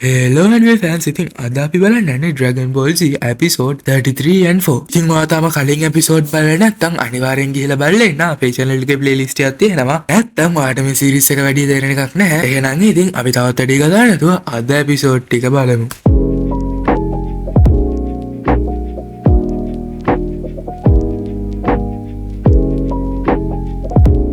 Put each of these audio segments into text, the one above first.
Hello anime fans, ඉතින් අද අපි බලන්න යන්නේ Dragon Ball Z episode 33 and 4. ඉතින් ඔයා තාම කලින් එපිසෝඩ් බලලා නැත්නම් අනිවාර්යෙන් ගිහලා බලලා එන්න. අපේ channel එකේ playlist එකක් තියෙනවා. නැත්නම් ඔයාට මේ series එක වැඩි තේරෙන එකක් නැහැ. එහෙනම් ඉතින් අපි තවත් වැඩි කතා නැතුව අද එපිසෝඩ් ටික බලමු.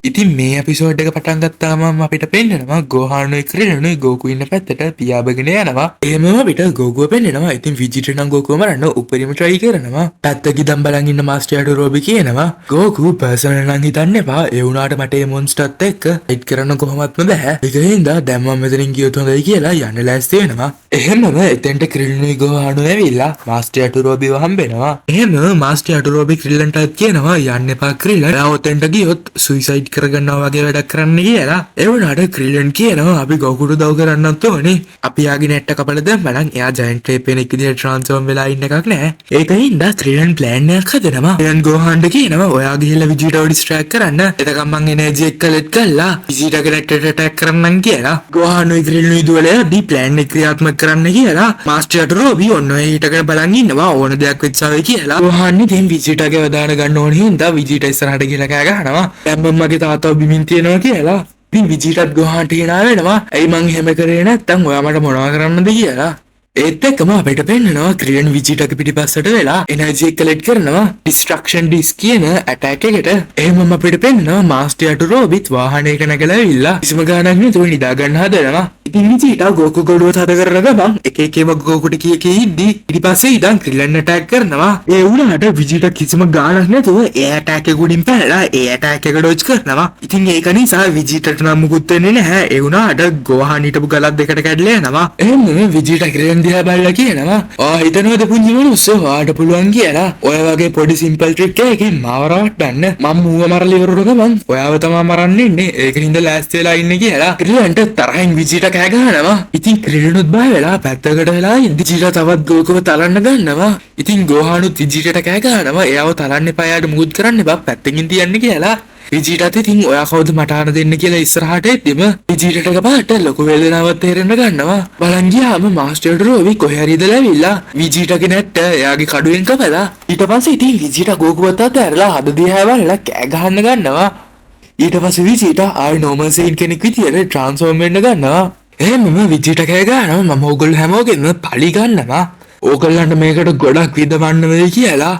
ඉතින් මේ එපිසෝඩ් එක පටන් ගත්තාම අපිට පෙන්නනවා ගෝහානුයි ක්‍රිලනුයි ගෝකු ඉන්න පැත්තට පියාඹගෙන යනවා. එහෙමම අපිට ගෝකුව පෙන්නනවා. ඉතින් විජිට නම් ගෝකුව මරන්න උපරිම try කරනවා. පැත්තක ඉඳන් බලන් ඉන්න මාස්ටර් යටුරෝබි කියනවා ගෝකු පර්සනල් නම් හිතන්න එපා. ඒ වුණාට මට මේ මොන්ස්ටර්ත් එක්ක ෆයිට් කරන්න කොහොමත්ම බෑ. ඒක හින්දා දැන් මම මෙතනින් ගියොත් හොඳයි කියලා යන්න ලෑස්ති වෙනවා. එහෙමම එතෙන්ට ක්‍රිලනුයි ගෝහානුයි ඇවිල්ලා මාස්ටර් යටුරෝබිව හම්බෙනවා. එහෙම මාස්ටර් යටුරෝබි ක්‍රිලන්ටත් කියනවා යන්න එපා ක්‍රිලන්. ඔයා ඔතෙන්ට ගියොත් සුයිසයිඩ් කරගන්නවා වගේ වැඩක් කරන්න කියලා. ඒ වුණාට ක්‍රිලන් කියනවා අපි ගෝකුට උදව් කරන්නත් ඕනේ. අපි යාගේ නැට්ට කපලා දැම්මනම් එයා ජයන්ට් ටේප් කෙනෙක් විදිහට ට්‍රාන්ස්ෆෝම් වෙලා ඉන්න එකක් නෑ. ඒක හින්දා ක්‍රිලන් ප්ලෑන් එකක් හදනවා. ක්‍රිලන් ගෝහන්ට කියනවා ඔයා ගිහිල්ලා විජිටව ඩිස්ට්‍රැක්ට් කරන්න. එතකම් මං එනර්ජි එක කලෙක්ට් කරලා විජිටගේ නැට්ටට ඇටැක් කරන්නම් කියලා. ගෝහානුයි ක්‍රිලනුයි දුවලා යද්දි ප්ලෑන් එක ක්‍රියාත්මක කරන්න කියලා මාස්ටර් යටුරෝබි ඔන්න ඔය හිටගෙන බලන් ඉන්නවා ඕන දෙයක් වෙච්චාවේ කියලා. ගෝහාන් ඉතින් විජිටගේ අවධානය ගන්න ඕන හින්දා විජිට ඉස්සරහට ගිහලා කෑ ගහනවා. දැන් මං මගේ තාත්තව බිමින් තියනවා කියලා. ඉතින් විජිටත් ගෝහාන්ට hina වෙනවා. ඇයි මං එහෙම කරේ නැත්තම් ඔයා මට මොනවා කරන්නද කියලා. ඒත් එක්කම අපිට පෙන්නනවා ක්‍රිලන් විජිටගේ පිටිපස්සට වෙලා එනර්ජි එක කලෙක්ට් කරනවා ඩිස්ට්‍රක්ෂන් ඩිස්ක් කියන ඇටැක් එකට. එහෙමම අපිට පෙන්නනවා මාස්ටර් යටුරෝබිත් වාහනයක නැගලා ඇවිල්ලා කිසිම ගාණක් නැතුව නිදා ගන්න හදනවා. ඉතින් විජිට ගෝකු ගොඩුව තද කරන ගමන් එක එක ඒවා ගෝකුට කිය කිය ඉද්දි ඊට පස්සේ ඉතින් ක්‍රිලන් ඇටැක් කරනවා. ඒ වුණාට විජිට කිසිම ගාණක් නැතුව ඒ ඇටැක් එක උඩින් පැනලා ඒ ඇටැක් එක ඩොජ් කරනවා. ඉතින් ඒක නිසා විජිටට නම් මුකුත් වෙන්නේ නැහැ. ඒ වුණාට ගෝහාන් හිටපු ගලක් දෙකට කැඩලා යනවා. එහෙම විජිට ක්‍රිලන් දිහා බලලා කියනවා ඔයා හිතනවද පුංචි මිනිස්සු ඔයාට පුළුවන් කියලා ඔය වගේ පොඩි සිම්පල් ට්‍රික් එකකින් මාව රවට්ටන්න. මම මූව මරලා ඉවර වුණ ගමන් ඔයාව තමා මරන්න ඉන්නේ. ඒක හින්දා ලෑස්ති වෙලා ඉන්න කියලා ක්‍රිලන්ට තරහින් විජිට කෑ ගහනවා. ඉතින් ක්‍රිලනුත් බය වෙලා පැත්තකට වෙලා ඉඳි විජිට තවත් ගෝකුව තලන්න ගන්නවා. ඉතින් ගෝහානුත් විජිටට කෑ ගහනවා එයාව තලන්න එපා, එයාට මුකුත් කරන්න එපා, පැත්තකින් තියන්න කියලා. විජිටත් ඉතින් ඔයා කවුද මට අහන දෙන්න කියලා ඉස්සරහට එද්දිම විජිටට එකපාරට ලොකු වේදනාවක් තේරෙන්න ගන්නවා. බලන් ගියාම මාස්ටර් රෝවි කොහේ හරි ඉඳලා ඇවිල්ලා විජිටගේ නැට්ට එයාගේ කඩුවෙන් කපලා ඊට පස්සේ ඉතින් විජිට ගෝකුවත් අතහැරලා හද දිහා බලලා කෑ ගහන්න ගන්නවා. ඊට පස්සේ විජිට ආයෙ නෝමල් සේන් කෙනෙක් විදියට ට්‍රාන්ස්ෆෝම් වෙන්න ගන්නවා. එහෙමම විජිට කෑ ගහනවා මම ඕගොල්ලෝ හැමෝගෙම පලි ගන්නවා. ඕගොල්ලන්ට මේකට ගොඩක් විඳවන්න වෙයි කියලා.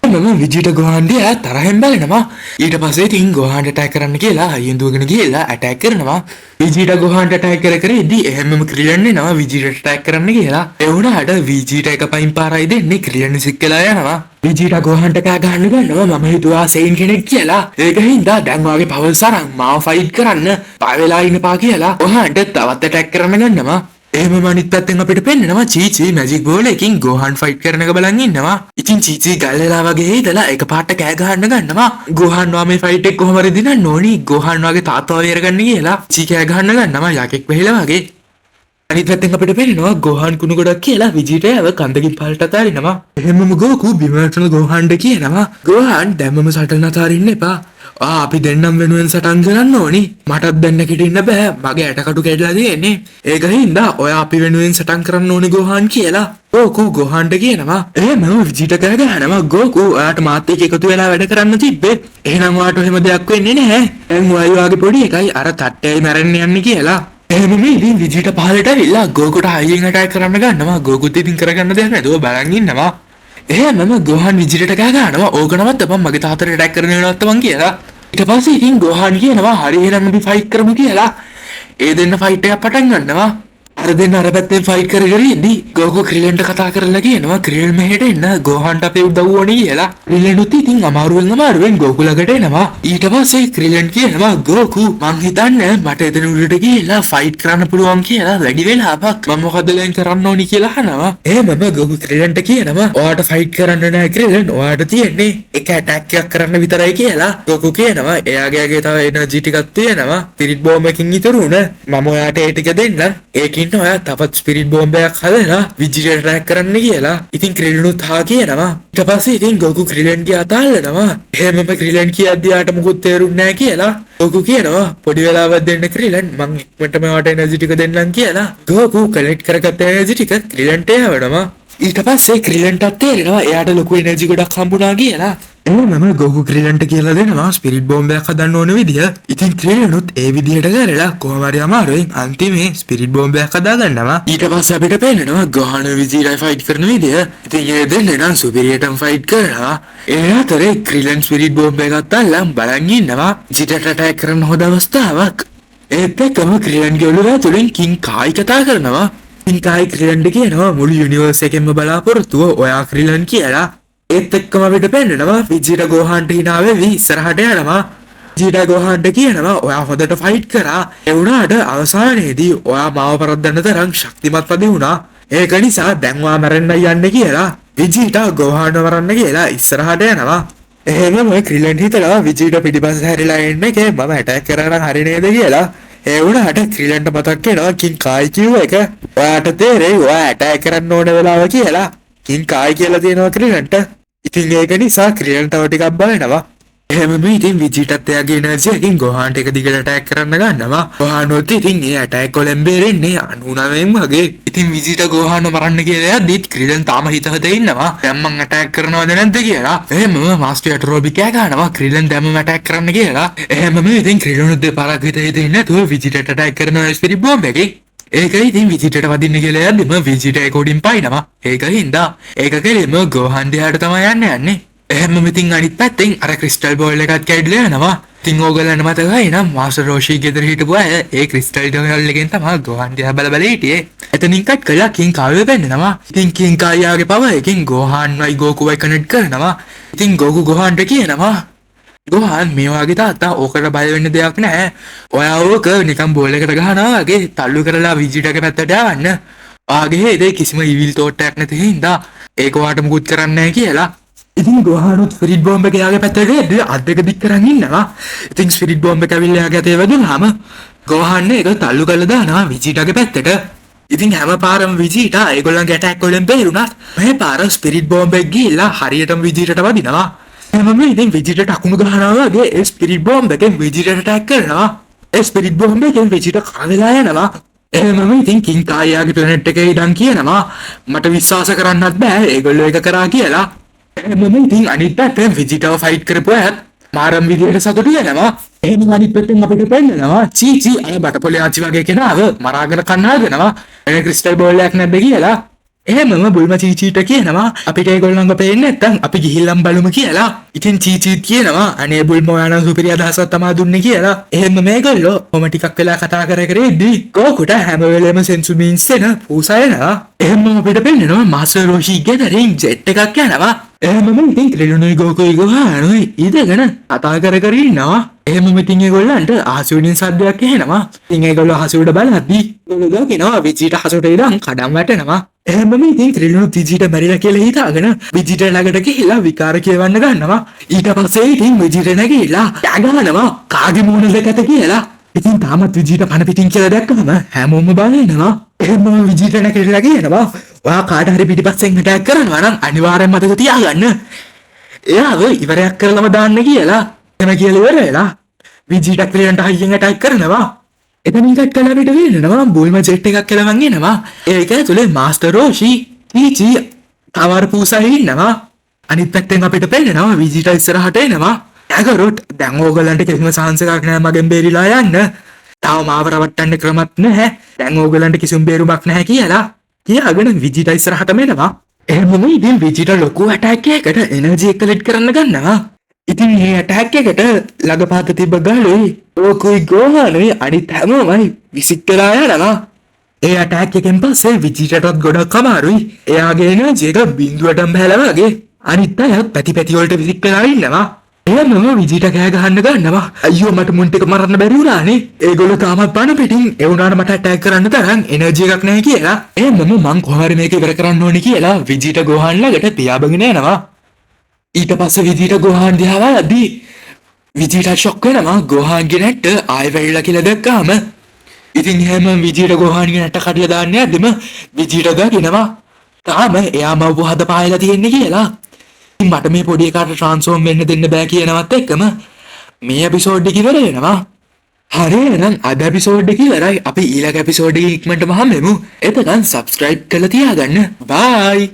මම විජිට ගෝහන් දිහා තරහෙන් බලනවා. ඊට පස්සේ ඉතින් ගෝහන්ට ඇටැක් කරන්න කියලා හයියෙන් දුවගෙන ගිහලා ඇටැක් කරනවා. විජිට ගෝහන්ට ඇටැක් කර කර ඉද්දි එහෙමම ක්‍රිලන් එනවා විජිට ඇටැක් කරන්න කියලා. ඒ වුණාට විජිට එක පයින් පාරයි දෙන්නේ ක්‍රිලන් සික් වෙලා යනවා. විජිට ගෝහන්ට කෑ ගහන්න ගන්නවා මම හිතුවා සේන් කෙනෙක් කියලා. ඒක හින්දා දැන් ඔයාගේ පවර්ස් අරන් මාව ෆයිට් කරන්න බය වෙලා ඉන්න පා කියලා ගෝහන්ට තවත් ඇටැක් කරන්න ගන්නවා. එහෙමම අනිත් පැත්තෙන් අපිට පෙන්නනවා චීචි මැජික් බෝල් එකකින් ගෝහන් ෆයිට් කරන එක බලන් ඉන්නවා. ඉතින් චීචි ගල් වෙලා වගේ හිටලා එකපාරට කෑ ගහන්න ගන්නවා. ගෝහන් වා මේ ෆයිට් එක කොහොම හරි දිනන්න ඕනි. ගෝහන් වාගේ තාත්තව බේරගන්න කියලා චී කෑ ගහන්න ගන්නවා යකෙක් වෙහිලා වගේ. අනිත් පැත්තෙන් අපිට පෙන්නනවා ගෝහන් කුණු ගොඩක් කියලා විජිට යව කන්දකින් පහළට අතාරිනවා. එහෙමම ගෝකු බිම වැටෙන ගෝහන්ට කියනවා ගෝහන් දැම්මම සටන අතාරින්න එපා. අපි දෙන්නම් වෙනුවෙන් සටන් කරන්න ඕනි. මටත් දැන් නැගිටින්න බෑ. මගේ ඇටකටු කැඩලා තියෙන්නේ. ඒක හින්දා ඔයා අපි වෙනුවෙන් සටන් කරන්න ඕනි ගෝහන් කියලා. ගෝකු ගෝහන්ට කියනවා. එහෙමම විජිට කෑ ගහනවා ගෝකු ඔයාට මාත් එක්ක එකතු වෙලා වැඩ කරන්න තිබ්බේ. එහෙනම් ඔයාට එහෙම දෙයක් වෙන්නේ නැහැ. දැන් ඔයයි ඔයාගේ පොඩි එකයි අර තට්ටයයි මැරෙන්න යන්නේ කියලා. එහෙමම ඉතින් විජිට පහළට ඇවිල්ලා ගෝකුට හයියෙන් ඇටැක් කරන්න ගන්නවා. ගෝකුත් ඉතින් කරගන්න දෙයක් නැතුව බලන් ඉන්නවා. එහෙමම ගෝහන් විජිටට කෑ ගහනවා ඕක නවත්තපන් මගේ තාත්තට ඇටැක් කරන එක නවත්තපන් කියලා. ඊට පස්සේ ඉතින් ගෝහන් කියනවා හරි එහෙනම් අපි ෆයිට් කරමු කියලා. ඒ දෙන්න ෆයිට් එකක් පටන් ගන්නවා. අර දෙන්න අර පැත්තෙන් ෆයිට් කර කර ඉද්දි ගෝකු ක්‍රිලන්ට කතා කරලා කියනවා ක්‍රිලන් මෙහෙට එන්න ගෝහන්ට අපේ උදව් ඕනේ කියලා. ක්‍රිලනුත් ඉතින් අමාරුවෙන් අමාරුවෙන් ගෝකු ළඟට එනවා. ඊට පස්සේ ක්‍රිලන් කියනවා ගෝකු මං හිතන්නේ මට එතන උඩට ගිහිල්ලා ෆයිට් කරන්න පුළුවන් කියලා වැඩි වෙලාවක් මම මොකද දැන් කරන්න ඕනි කියලා අහනවා. එහෙමම ගෝකු ක්‍රිලන්ට කියනවා ඔයාට ෆයිට් කරන්න නෑ ක්‍රිලන් ඔයාට තියෙන්නේ එක ඇටැක් එකක් කරන්න විතරයි කියලා. ගෝකු කියනවා එයාගේ තව එනර්ජි ටිකක් තියෙනවා ස්පිරිට් බෝම් එකකින් ඉතුරු වුණ මම ඔයාට ඒ ටික දෙන්නම්. ඒකින් ඉන්න ඔයා තවත් ස්පිරිට් බෝම්බ එකක් හදලා විජිටට ඇටැක් කරන්න කියලා. ඉතින් ක්‍රිලිනුත් හා කියනවා. ඊට පස්සේ ඉතින් ගෝකු ක්‍රිලින්ගේ අත අල්ලනවා. එහෙමම ක්‍රිලින් කියද්දි යාට මුකුත් තේරුන්නේ නැහැ කියලා. ගෝකු කියනවා පොඩි වෙලාවක් දෙන්න ක්‍රිලන්, මං ඉක්මනටම ඔයාට එනර්ජි ටික දෙන්නම් කියලා. ගෝකු කලෙක්ට් කරගත්ත එනර්ජි ටික ක්‍රිලන්ට යවනවා. ඊට පස්සේ ක්‍රිලන්ටත් තේරෙනවා එයාට ලොකු එනර්ජි ගොඩක් හම්බුණා කියලා. එහෙමම ගෝකු ක්‍රිලන්ට කියලා දෙනවා ස්පිරිට් බෝම්බයක් හදන්න ඕන විදිය. ඉතින් ක්‍රිලනුත් ඒ විදිහට කරලා කොහොම හරි අමාරුවෙන් අන්තිමේ ස්පිරිට් බෝම්බයක් හදා ගන්නවා. ඊට පස්සේ අපිට පේනවා ගෝහන් විජිටයි ෆයිට් කරන විදිය. ඉතින් ඒ දෙන්න නම් සුපිරියටම ෆයිට් කරනවා. ඒ අතරේ ක්‍රිලන් ස්පිරිට් බෝම්බ එකත් අල්ලන් බලන් ඉන්නවා. විජිටට ඇටැක් කරන්න හොඳ අවස්ථාවක්. ඒත් එක්කම ක්‍රිලන්ගේ ඔළුව ඇතුලෙන් කිං කායි කතා කරනවා. කිං කායි ක්‍රිලන්ට කියනවා මුළු යුනිවර්ස් එකෙන්ම බලාපොරොත්තුව ඔයා ක්‍රිලන් කියලා. ඒත් එක්කම අපිට පෙන්නනවා විජිට ගෝහන්ට හිනා වෙවි ඉස්සරහට යනවා. විජිට ගෝහන්ට කියනවා ඔයා හොඳට ෆයිට් කරා. ඒ වුණාට අවසානයේදී ඔයා මාව පරද්දන්න තරම් ශක්තිමත් වදි වුණා. ඒක නිසා දැන් ඔයා මැරෙන්නයි යන්නේ කියලා. විජිට ගෝහන්ව මරන්න කියලා ඉස්සරහට යනවා. එහෙමම ක්‍රිලන් හිතනවා විජිට පිටිපස්ස හැරිලා එන්න එකේ මම ඇටැක් කරා නම් හරි නේද කියලා. ඒ වුණාට ක්‍රිලන්ට මතක් වෙනවා කිං කායි කිව්ව එක. ඔයාට තේරෙයි ඔයා ඇටැක් කරන්න ඕන වෙලාව කියලා. කිං කායි කියලා තියෙනවා ක්‍රිලන්ට. ඉතින් ඒක නිසා ක්‍රිලන් තව ටිකක් බලනවා. එහෙමම ඉතින් විජිටත් එයාගේ එනර්ජි එකකින් ගෝහාන්ට එක දිගට ඇටැක් කරන්න ගන්නවා. ගෝහානොත් ඉතින් ඒ ඇටැක් වලින් බේරෙන්නේ 99න් වගේ. ඉතින් විජිට ගෝහානව මරන්න කියලා යද්දිත් ක්‍රිලන් තාම හිත හිත ඉන්නවා. දැන් මං ඇටැක් කරනවද නැද්ද කියලා. එහෙමම මාස්ටර් යටරෝබි කෑ ගහනවා ක්‍රිලන් දැම්මම ඇටැක් කරන්න කියලා. එහෙමම ඉතින් ක්‍රිලනුත් දෙපාරක් හිත හිත ඉන්නේ නැතුව විජිටට ඇටැක් කරනවා ස්පිරිට් බෝම්බ එකකින්. ඒක ඉතින් විජිටට වදින්න කියලා යද්දිම විජිට ඒක උඩින් පයින්නවා. ඒක හින්දා ඒක කෙලින්ම ගෝහන් දිහාට තමයි යන්න යන්නේ. එහෙමම ඉතින් අනිත් පැත්තෙන් අර ක්‍රිස්ටල් බෝල් එකත් කැඩිලා යනවා. ඉතින් ඕගොල්ලන්ට මතකයි නම් මාස්ටර් රෝෂි ගෙදර හිටපු අය ඒ ක්‍රිස්ටල් බෝල් එකෙන් තමයි ගෝහන් දිහා බල බල හිටියේ. එතනින් කට් කළා කිං කායව පෙන්නනවා. ඉතින් කිං කායාගේ පවර් එකෙන් ගෝහන්වයි ගෝකුවයි කනෙක්ට් කරනවා. ඉතින් ගෝකු ගෝහන්ට කියනවා ගෝහන් මේ වගේ තාත්තා ඕකට බය වෙන්න දෙයක් නැහැ. ඔයා ඕක නිකන් බෝල් එකට ගහනවා වගේ තල්ලු කරලා විජිටගේ පැත්තට යවන්න. ඔයාගේ හේදේ කිසිම ඉවිල් තෝට් එකක් නැති හින්දා ඒක ඔයාට මුකුත් කරන්නේ නැහැ කියලා. ඉතින් ගෝහනුත් ස්පිරිට් බෝම්බ එක එයාගේ පැත්තට එද්දි අත් දෙක දික් කරන් ඉන්නවා. ඉතින් ස්පිරිට් බෝම්බ එක ඇවිල්ලා එයාගේ අතේ වැදුනහම ගෝහන් ඒක තල්ලු කරලා දානවා විජිටගේ පැත්තට. ඉතින් හැම පාරම විජිටා ඒගොල්ලන්ගේ ඇටැක් වලින් බේරුණත් මේ පාර ස්පිරිට් බෝම්බ එක ගිහිල්ලා හරියටම විජිටට වදිනවා. එහෙමම ඉතින් විජිටට අකුණු ගහනවා වගේ ඒ ස්පිරිට් බෝම්බ එකෙන් විජිටට ඇටැක් කරනවා. ඒ ස්පිරිට් බෝම්බ එකෙන් විජිට කර වෙලා යනවා. එහෙමම ඉතින් කිං කායාගේ ප්ලැනට් එකේ ඉඳන් කියනවා මට විශ්වාස කරන්නත් බෑ ඒගොල්ලෝ ඒක කරා කියලා. එහෙමම ඉතින් අනිත් පැත්තෙන් විජිටව ෆයිට් කරපු අයත් මාරම් විදියට සතුටු වෙනවා. එහෙම අනිත් පැත්තෙන් අපිට පෙන්නනවා චීචි අර බටපොලේ ආච්චි වගේ කෙනාව මරාගෙන කන්න හදනවා. එන ක්‍රිස්ටල් බෝල් එකක් නැද්ද කියලා. එහෙමම බුල්ම චීචීට කියනවා අපිට ඒගොල්ලන්ව පේන්නේ නැත්තම් අපි ගිහිල්ලම් බලමු කියලා. ඉතින් චීචීත් කියනවා අනේ බුල්ම ඔයා නම් සුපිරි අදහසක් තමා දුන්නේ කියලා. එහෙම මේගොල්ලෝ කොහොම ටිකක් වෙලා කතා කර කර ඉද්දි ගෝකුට හැම වෙලේම සෙන්සු මීන්ස් එන පූසා එනවා. එහෙමම අපිට පෙන්නනවා මාස්ටර් රෝෂි ගෙදරින් ජෙට් එකක් යනවා. එහෙමම ඉතින් ක්‍රිලුනුයි ගෝකුයි ගෝහානුයි ඉඳගෙන කතා කර කර ඉන්නවා. එහෙමම ඉතින් ඒගොල්ලන්ට අහස උඩින් සද්දයක් ඇහෙනවා. ඉතින් ඒගොල්ලෝ අහස උඩ බලද්දි ඒගොල්ලෝ දකිනවා විජිට අහසට ඉඳන් කඩම් වැටෙනවා. එහෙමම ඉතින් ක්‍රිලුනු විජිට මැරිලා කියලා හිතාගෙන විජිට ළඟට ගිහිල්ලා විකාර කියවන්න ගන්නවා. ඊට පස්සේ ඉතින් විජිට නැගිලා ගහනවා කාගේ මූණද කැත කියලා. ඉතින් තාමත් විජිට පණ පිටින් කියලා දැක්කම හැමෝම බය වෙනවා. එහෙමම විජිට නැගිටලා කියනවා ඔයා කාට හරි පිටිපස්සෙන් ඇටැක් කරනවා නම් අනිවාර්යෙන් මතක තියාගන්න. එයාව ඉවරයක් කරලම දාන්න කියලා. එහෙම කියලා ඉවර වෙලා විජිට ක්‍රිලන්ට හයියෙන් ඇටැක් කරනවා. එතනින් කට් කරලා අපිට වෙනවා බුල්ම ජෙට් එකක් කියලා මං එනවා. ඒක ඇතුලේ මාස්ටර් රෝෂි, චීචි, තව අර පූසා ඉන්නවා. අනිත් පැත්තෙන් අපිට පෙන්නනවා විජිට ඉස්සරහට එනවා. ඇගරොට් දැන් ඕගොල්ලන්ට කිසිම චාන්ස් එකක් නෑ මගෙන් බේරිලා යන්න. තව මාව රවට්ටන්න ක්‍රමත් නැහැ. දැන් ඕගොල්ලන්ට කිසිම බේරුමක් නැහැ කියලා කියාගෙන විජිට ඉස්සරහටම එනවා. එහෙමම ඉතින් විජිට ලොකු ඇටැක් එකකට එනර්ජි එක කලෙක්ට් කරන්න ගන්නවා. ඉතින් මේ ඇටැක් එකට ළඟපාත තිබ්බ ගලුයි ඕකුයි ගෝහනුයි අනිත් හැමෝමයි විසික් කරා යනවා. ඒ ඇටැක් එකෙන් පස්සේ විජිටටත් ගොඩක් අමාරුයි. එයාගේ එනර්ජි එක බිඳුවටම බහැලා වගේ. අනිත් අයත් පැති පැති වලට විසික් වෙලා ඉන්නවා. එහෙමම විජිට කෑ ගහන්න ගන්නවා. අයියෝ මට මුන් ටික මරන්න බැරි වුණානේ. ඒගොල්ලෝ තාමත් පණ පිටින් ඒ වුණාට මට ඇටැක් කරන්න තරම් එනර්ජි එකක් නැහැ කියලා. එහෙමම මං කොහොම හරි මේක ඉවර කරන්න ඕනේ කියලා විජිට ගෝහන් ළඟට පියාඹගෙන යනවා. ඊට පස්සේ විජිට ගෝහන් දිහා බලද්දි විජිට ෂොක් වෙනවා ගෝහන්ගේ නැට්ට ආයෙ වැටිලා කියලා දැක්කාම. ඉතින් එහෙම විජිට ගෝහාන්ගේ නැට කඩලා දාන්න යද්දිම විජිට දකිනවා තාම එයා මව්ව හද පායලා තියෙන්නේ කියලා. ඉතින් මට මේ පොඩි එකාට ට්‍රාන්ස්ෆෝම් වෙන්න දෙන්න බෑ කියනවත් එක්කම මේ එපිසෝඩ් එක ඉවර වෙනවා. හරි, එහෙනම් අද එපිසෝඩ් එක ඉවරයි. අපි ඊළඟ එපිසෝඩ් එකේ ඉක්මනටම හම්බෙමු. එතකන් සබ්ස්ක්‍රයිබ් කරලා තියාගන්න. බයි.